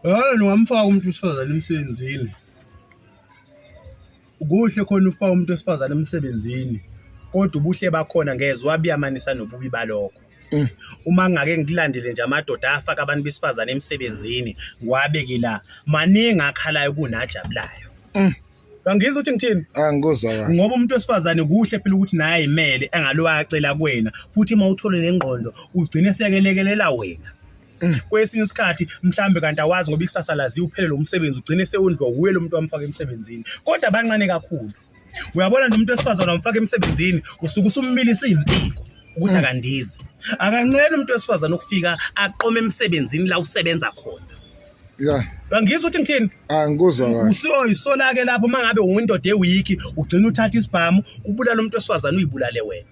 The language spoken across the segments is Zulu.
Yona ungamfaka umuntu wesifazane emsebenzini. Kuhle khona ufaka umuntu wesifazane emsebenzini, kodwa ubuhle bakhona ngeze wabuyamanisa nobubi balokho. Uma ngake ngikulandele nje amadoda afaka abantu besifazane emsebenzini, ngiwabeke la, maningi akhalayo kunajabulayo. Angizwa ukuthi ngithini? Angikuzwa kahle. Ngoba umuntu wesifazane kuhle phela ukuthi naye ayimele engalo acela kuwena, futhi uma uthole nengqondo ugcine sekelekelela wena. Kwesinye isikhathi mhlambe kanti awazi ngoba ikusasa laziwa uphelele umsebenzi ugcine sewondliwa wuye lo muntu wamfaka emsebenzini. Kodwa abancane kakhulu. Uyabona nje umuntu wesifazane wamfaka emsebenzini usuke usumilisa impiko ukuthi akandizi. Akanqeni umuntu wesifazane ukufika aqome emsebenzini la usebenza khona. Yeah. Angizwa ukuthi ngithini? Angikuzwa kahle. Usuyoyisola ke lapho mangabe uyindoda ewiki ugcina uthatha isibhamu ubulala umuntu wesifazane uyibulale wena.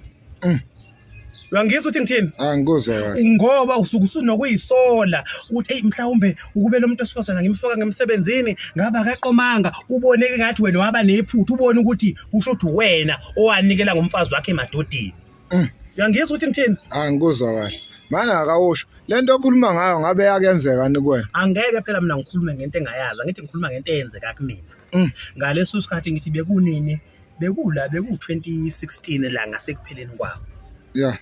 Uyangizwa ukuthi ngithini? Angikuzwa kahle. Ngoba usuke usunokuyisola ukuthi hey mhlawumbe ukube lo muntu wesifazane ngimfaka ngemsebenzini ngaba akaqomanga ubone ngathi wena waba nephutha ubone ukuthi usho ukuthi wena owanikela ngomfazi wakhe emadodeni. Uyangizwa ukuthi ngithini? Angikuzwa kahle. Mana akawusho. Le nto okhuluma ngayo ngabe yakenzeka ni kuwena? Angeke phela mina ngikhulume ngento engayazi, angithi ngikhuluma ngento eyenzeka kumina. Ngaleso sikhathi ngithi bekunini? Bekula beku-2016 la ngasekupheleni kwawo. Yeah.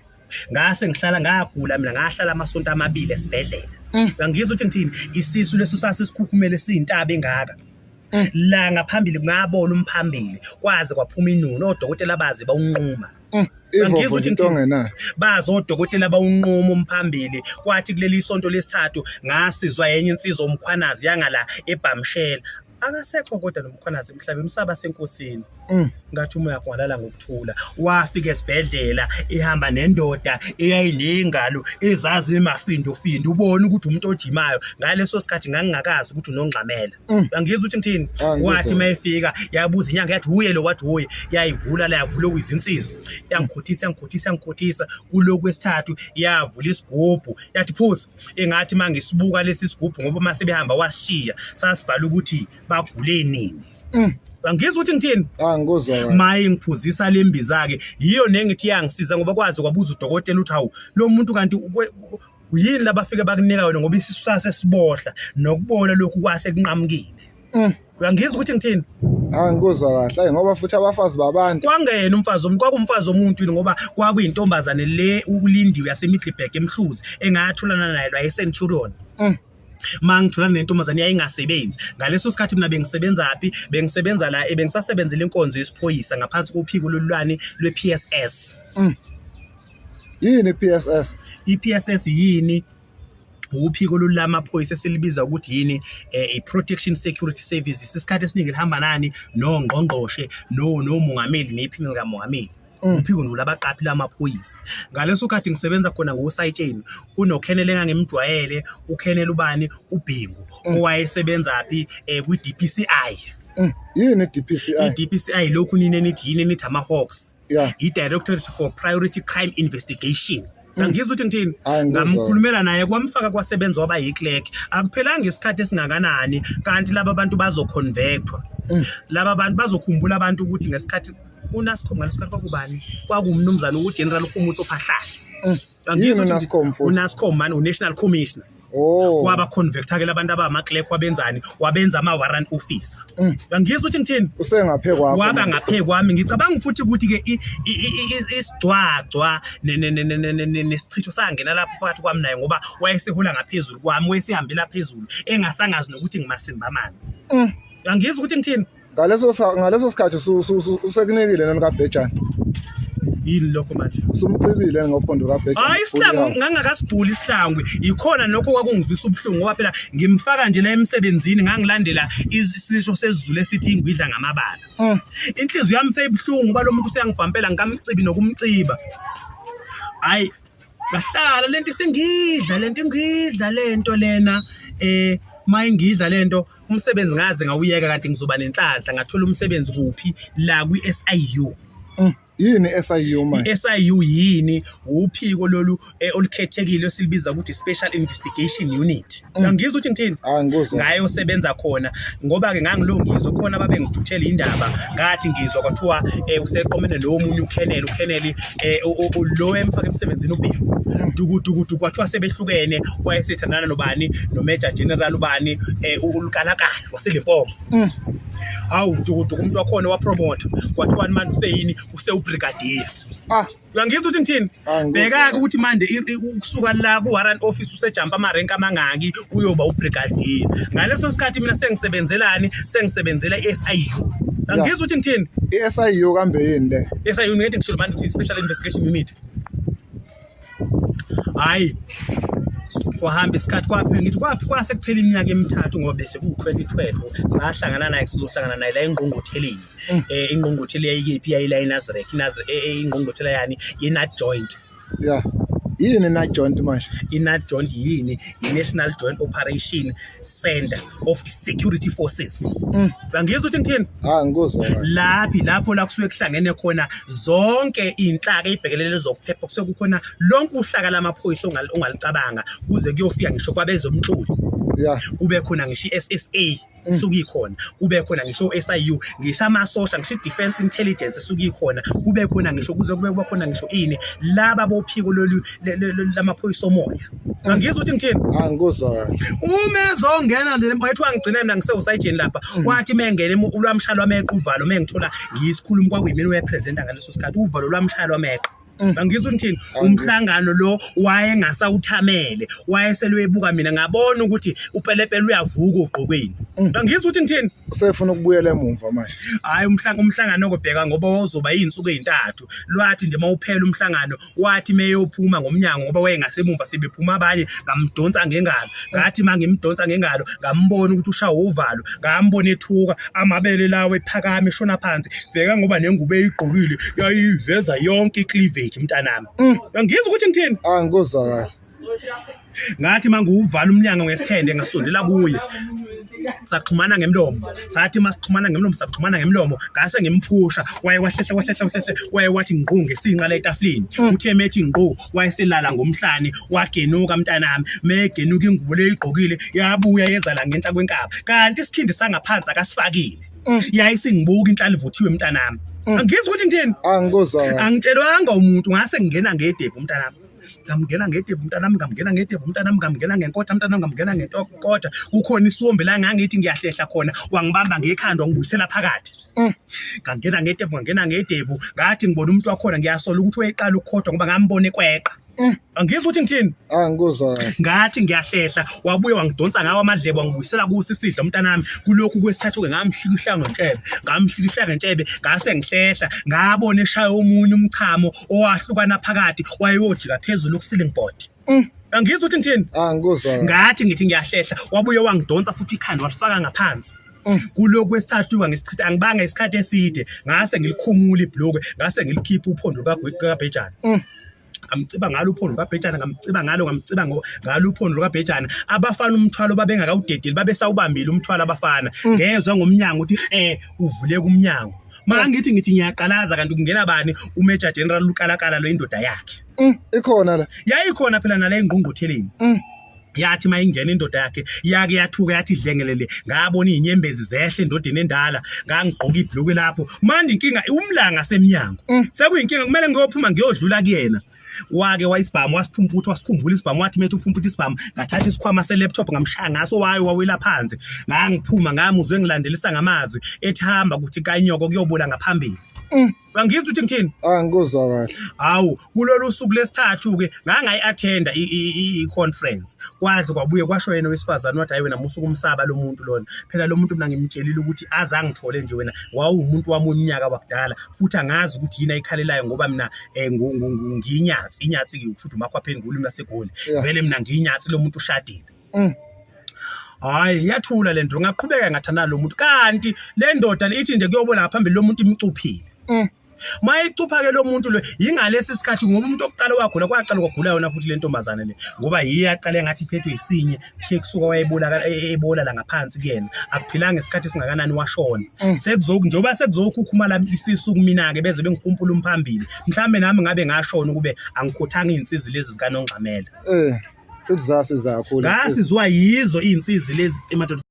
Ngase ngihlala ngagula mina ngahlala amasonto amabili esibhedlela. Uyangizwa ukuthi ngithini? Isisu leso sasesikhukhumele siyintaba engaka. La ngaphambili kungabona umphambili kwaze kwaphuma inunu odokotela baze bawunquma. Ivovo ukuthi into ongenayo. Bazi odokotela bawunquma umphambili kwathi kuleli sonto lesithathu ngasizwa yenye insizwa umkhwanazi yangala ebhamshela. Akasekho kodwa nomkhwanazi emhlabeni umsaba senkosini. Ngathi umoya wakhe ungalala ngokuthula. Wafika esibhedlela ihamba nendoda eyayinengalo ezazi mafindofindo ubone ukuthi umuntu ojimayo ngaleso sikhathi ngangingakazi ukuthi unongxamela. Angizwa ukuthi ngithini. Wathi mayefika yabuza inyanga yathi uye lo wathi uye yayivula la yavula okuyizinsizi yangikhothisa yangikhothisa yangikhothisa kulokhu kwesithathu yavula isigubhu yathi phuza engathi mangisibuka lesi sigubhu ngoba uma sebehamba washiya sasibhala ukuthi bagule nini. Angizwa ukuthi ngithini? Angikuzwa kahle. Maye ngiphuzisa lembiza ke yiyo nengithi iyangisiza ngoba kwazi kwabuza udokotela ukuthi hawu lo muntu kanti yini labafike bakunika yona ngoba isisu sase sibohla nokubola lokhu kwase kunqamukile. Uyangizwa ukuthi ngithini? Angikuzwa kahle. Ayi ngoba futhi abafazi babantu. Kwangena umfazi omuntu kwakumfazi omuntu yini ngoba kwakuyintombazane le uLindiwe yaseMiddelburg eMhluzi engatholana naye la eCenturion. Mangitholana nentombazane yayingasebenzi. Ngaleso sikhathi mina bengisebenza phi? Bengisebenza la bengisasebenzela inkonzo yesiphoyisa ngaphansi kophiko lolulwane lwe-PSS. Yini i-PSS? I-PSS yini? Uphiko lamaphoyisa esilibiza ukuthi yini i-Protection Security Services. Isikhathi esiningi lihamba nani nongqongqoshe no nomongameli nephini likamongameli. Uphiko nje labaqaphi lamaphoyisa. Ngaleso khathi ngisebenza khona ngosayitsheni kunokhenele engangimjwayele ukhenele ubani uBhengu owayesebenza phi kwi-DPCI. Yini i-DPCI? I-DPCI lokhu nini enithi yini enithi ama-Hawks. Yeah. I-Directorate for Priority Crime Investigation. Angizwa ukuthi ngithini? Hayi, ngikuzwa. Ngamkhulumela naye kwamfaka kwasebenza waba yi-clerk. Akuphelanga isikhathi esingakanani kanti laba bantu bazoconvectwa. Laba bantu bazokhumbula abantu ukuthi ngesikhathi uNascom ngalesikhathi kwakubani? Kwakuwumnumzane uGeneral Khumutso Phahlane. Angizwa Yini ukuthi uNascom futhi? uNascom man uNational Commissioner. Oh. Waba convector ke labantu abama clerk wabenzani? Wabenza ama warrant officer. Angizwa ukuthi ngithini? Usengaphe kwakho. Waba ngaphe kwami ngicabanga futhi ukuthi ke isigcwagcwa nesichitho sangena lapho phakathi kwami naye ngoba wayesehola ngaphezulu kwami wayesehambela phezulu engasangazi nokuthi ngimasimba mani. Angizwa ukuthi ngithini? Ngaleso sikhathi usekunikile nani kaBhejane? Yini lokho manje? Usumcibile ngophondo kaBhejane. Hayi isihlangu ngangakasibhuli isihlangu. Yikhona lokho kwakungizwisa ubuhlungu ngoba phela ngimfaka nje la emsebenzini ngangilandela isisho sesiZulu esithi ingwidla ngamabala. Inhliziyo yami seyibuhlungu ngoba lo muntu useyangibhampela ngikamcibi nokumciba. Hayi ngahlala lento isingidla lento ingidla lento lena mayingidla lento umsebenzi ngaze ngawuyeka kanti ngizoba nenhlanhla ngathola umsebenzi kuphi la kwi-SIU. Yini SIU manje? I-SIU yini? Uphiko lolu olukhethekile esilibiza ukuthi Special Investigation Unit. Angizwa ukuthi ngithini? Angikuzwa. Ngayosebenza khona ngoba ke ngangilungizwa khona babengithuthela indaba ngathi ngizwa kwathiwa useqomene lo omunye uKennel uKennel lo emfaka emsebenzini uBheki dukudukudu kwathiwa sebehlukene wayesethandana nobani noMajor General ubani uLukalakala waseLimpopo. Hawu dukuduku umuntu wakhona wapromote kwathiwa manje useyini usewubrigadier. Ah, Uyangizwa ukuthi ngithini? Angikuzwa. Bheka-ke ukuthi manje ukusuka la ku-warrant office usejampa amarenki amangaki uyoba ubrigadier. Ngaleso sikhathi mina sengisebenzelani? Sengisebenzela i-SIU. Angizwa ukuthi ngithini? I-SIU kambe yini le? SIU ngithi ngishilo manje ukuthi Special Investigation Unit. Hayi kwahamba isikhathi kwaphela ngithi kwaphi kwase kuphela iminyaka emithathu ngoba bese ku-2012 sahlangana naye sizohlangana naye la engqungqutheleni. Ingqungquthela yayikephi? Yayila eNazareth, ingqungquthela yani ye-Nat Joint. Yeah. Yini na joint manje? I-Nat Joint yini? I-National Joint Operation Center of the Security Forces. Uyangizwa ukuthi ngithini? Ah, ngikuzwa kahle. Laphi lapho la kusuke kuhlangene khona zonke iy'nhlaka ey'bhekelele zokuphepha, kusuke kukhona lonke uhlaka lamaphoyisa ongalicabanga kuze kuyofika ngisho kwabezomxuli. Kube khona ngisho i-SSA isuke ikhona, kube khona ngisho o-SIU, ngisho amasosha, ngisho i-Defense Intelligence isuke ikhona, kube khona ngisho kuze kube kuba khona ngisho ini laba bophiko lolu lamaphoyisa omoya. Angizwa ukuthi ngithini? Angikuzwa kahle. Uma ezongena nje wayethi wangigcina mina ngisewusayijeni lapha, wathi uma engena ulwamshaya lwameqa uvalo, uma engithola ngiyisikhulumi kwakuyimina owayepresenta ngaleso sikhathi, uvalo lwamshaya lwameqa. Angizwa ukuthi ngithini? Umhlangano lo wayengasawuthamele, wayeselwebuka mina, ngabona ukuthi upelepele uyavuka ogqokweni. Angizwa ukuthi ngithini? Usefuna ukubuyela emumva manje. Hayi umhlangano okubheka ngoba wawuzoba izinsuku ezintathu. Lwathi nje mawuphela umhlangano wathi meyophuma ngomnyango ngoba wayengasemumva sebephuma abanye, ngamdonsa ngengalo. Ngathi mangimdonsa ngengalo ngambona ukuthi ushawa uvalo, ngambona ethuka amabele lawo ephakama eshona phansi. Bheka ngoba nengubo eyigqokile yayiveza yonke icleavage mntanami. Angizwa ukuthi ngithini? Angikuzwa kahle. Ngathi mangiwuvala umnyango ngesithende ngasondela kuye. Saxhumana ngemlomo. Sathi masixhumana ngemlomo saxhumana ngemlomo ngase ngimphusha waye wahlehla wahlehla wahlehla waye wathi ngqu ngesinqa la etafuleni. Uthe methi ngqu wayeselala ngomhlane wagenuka mntanami. Megenuka ingubo leyigqokile yabuya yezala ngenhla kwenkaba. Kanti isikhindi sangaphansi akasifakile. Yayisingibuka inhlali ivuthiwe mntanami. Angizwa ukuthi ngithini? Angikuzwa kahle. Angitshelwanga umuntu ngase ngingena ngedevu mntanami. Ngamngena ngedevu mntanami, ngamngena ngedevu mntanami, ngamngena ngenkotha mntanami, ngamngena ngenkotha. Kukhona isiwombe la ngangithi ngiyahlehla khona, wangibamba ngekhanda wangibuyisela phakathi. Ngangena ngedevu, ngangena ngedevu, ngathi ngibona umuntu wakhona ngiyasola ukuthi wayeqala ukukhothwa ngoba ngambona ekweqa. Angizwa ukuthi ngithini? Angikuzwa kahle. Ngathi ngiyahlehla, wabuye wangidonsa ngawo amadlebe wangibuyisela kuso isidlo mntanami. Kulokhu kwesithathu-ke ngamhlikihla ngentshebe, ngamhlikihla ngentshebe, ngase ngihlehla, ngabona eshaya omunye umchamo owahlukana phakathi wayeyojika phezulu ku-ceiling board. Angizwa ukuthi ngithini? Angikuzwa kahle. Ngathi ngithi ngiyahlehla, wabuye wangidonsa futhi ikhanda walifaka ngaphansi. Kulokhu kwesithathu ngisichitha angibanga isikhathi eside, ngase ngilikhumula ibhlukwe, ngase ngilikhipha uphondo lukaBhejane. Ngamciba ngalo uphondo lukaBhejane, ngamciba ngalo, ngamciba ngalo uphondo lukaBhejane. Abafana umthwalo babengakawudedeli, babesawubambile umthwalo abafana. Ngezwa ngomnyango ukuthi uvuleka umnyango. Mangithi ngithi ngiyaqalaza kanti kungena bani? uMajor General Lukalakala lo indoda yakhe. Ikhona la. Yayikhona phela nale ngqungqutheleni. Yathi mayingena indoda yakhe yake yathuka yathi dlengelele, ngabona izinyembezi zehle endodeni endala, ngangigqoka ibhlukwe lapho. Manje inkinga umlanga semnyango. Sekuyinkinga kumele ngiyophuma ngiyodlula kuyena. Wake wayisibhamu wasiphumputha wasikhumbula isibhamu wathi methu uphumputha isibhamu, ngathatha isikhwama se-laptop ngamshaya ngaso wayo wawela phansi. Ngangiphuma ngamuzwe ngilandelisa ngamazwi ethi hamba kuthi kanyoko kuyobula ngaphambili. Angizwa ukuthi ngithini? Angikuzwa kahle. Hawu, kulolu suku lesithathu ke ngangayi-attenda i-conference. Kwaze kwabuye kwasho yena owesifazane wathi hayi wena musa ukumsaba lo muntu lona. Phela lo muntu mina ngimtshelile ukuthi aze angithole nje wena wawumuntu wami weminyaka wakudala futhi angazi ukuthi yini ayikhalelayo ngoba mina ngiyinyatsi, inyatsi ke ukusho ukuthi umakhwapheni ngolimi lwaseGoli. Vele mina ngiyinyatsi lo muntu ushadile. Hayi yathula le nto, ngaqhubeka ngathandana lo muntu kanti le ndoda le ithi nje kuyobola ngaphambili lo muntu imcuphile. Mayicupha ke lo muntu lo yingalesi sikhathi ngoba umuntu oqala wagula kwaqala kwagula yona futhi le ntombazane le ngoba yiye yaqala ngathi iphethwe isinye kuthe kusuka wayebulaka ebola la ngaphansi kuyena akuphilanga isikhathi esingakanani washona. Sekuzoku njengoba sekuzokhukhumala isisu kumina ke beze bengikhumpula umphambili mhlambe nami ngabe ngashona ukube angikhothanga izinsizi lezi zikaNongxamela. Eh, futhi zasiza kakhulu. Ngasizwa yizo izinsizi lezi emadoda.